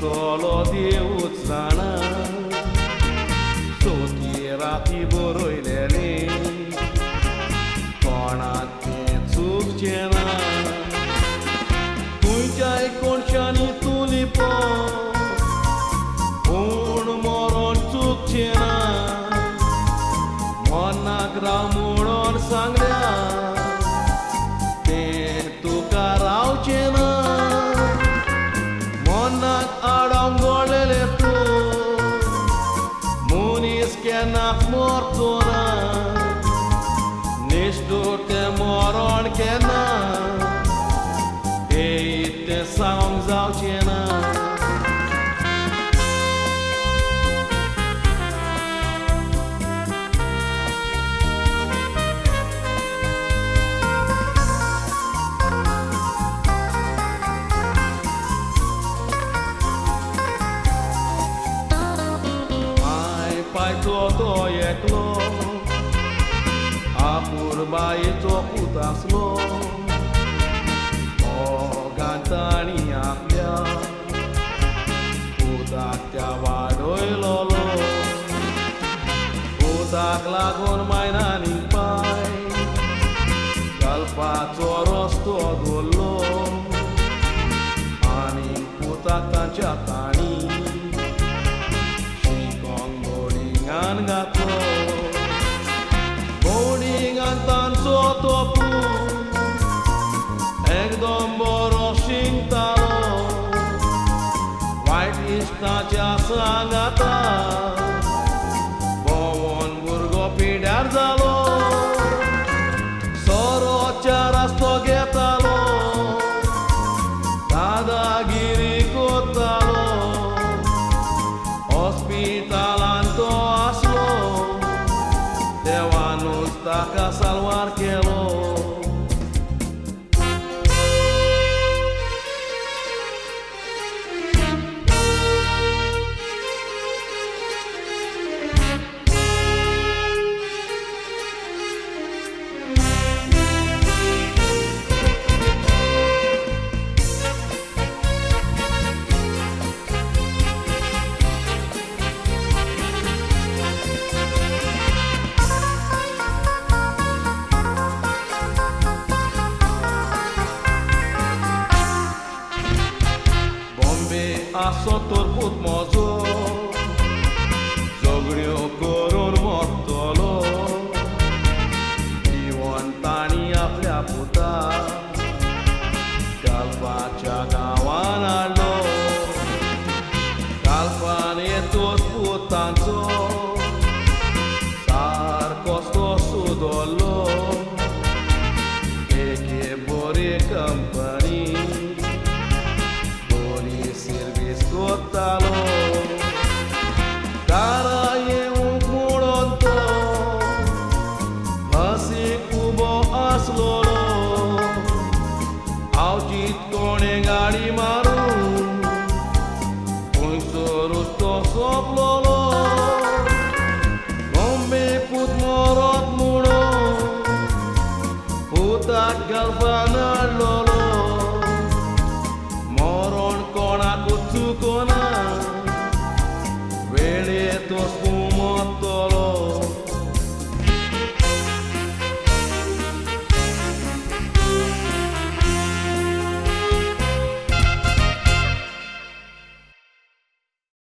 कोत्तलो देवूच जाणा चवथी राती बरयलेले कोणाक तें चुकचें ना खंयच्याय कोणशांनी तूं लिपो पूण मरण चुकचें ना मनाक राव म्हणून सांगल्या तें तुका रावचें ना मनाक आडावंक गोडलेलें तूं मनीस केन्नाच मरचो ना निश्ठूर तें मरण केन्ना येयत तें सांगूंक जावचें ना. पायचो तो एकलो आपुरबायेचो पूत आसलो मोगान ताणी आपल्या पुताक त्या वाडयलोलो पुताक लागून मायनानी पाय चलपाचो रस्तो दवरलो आनी पुताक तांच्या ताणी घातलो बोर्डिंगान तांचो तो पूत एकदम बरो शिंकतालो वायट इश्टाच्या सांगाता भोंवोन भुरगो पिड्यार जालो सोरोच्या रस्तो घेतालो दादागिरी कोत्तालो हॉस्पिटलान तो आसलो देवानूच ताका साल्वार केलो. बॉम्बे आसो तर पूत म्हजो झगड्यो करून मरतलो जिवन ताणी आपल्या पुताक गालपाच्या गांवान हाडलो गालपान येतोच पूत तांचो सारकोच तो सुदरलो एके बरी कंपनी कोत्तालो कारा येवंक म्हणून तो बसीक उबो आसलोलो आवचीत कोणें गाडी मारून खंयसरूच तो सोंपलोलो बॉम्बे पूत मरत म्हणून पुताक गल्फान हाडलोलो मरण कोणाकूच चुकोना वेळेतोच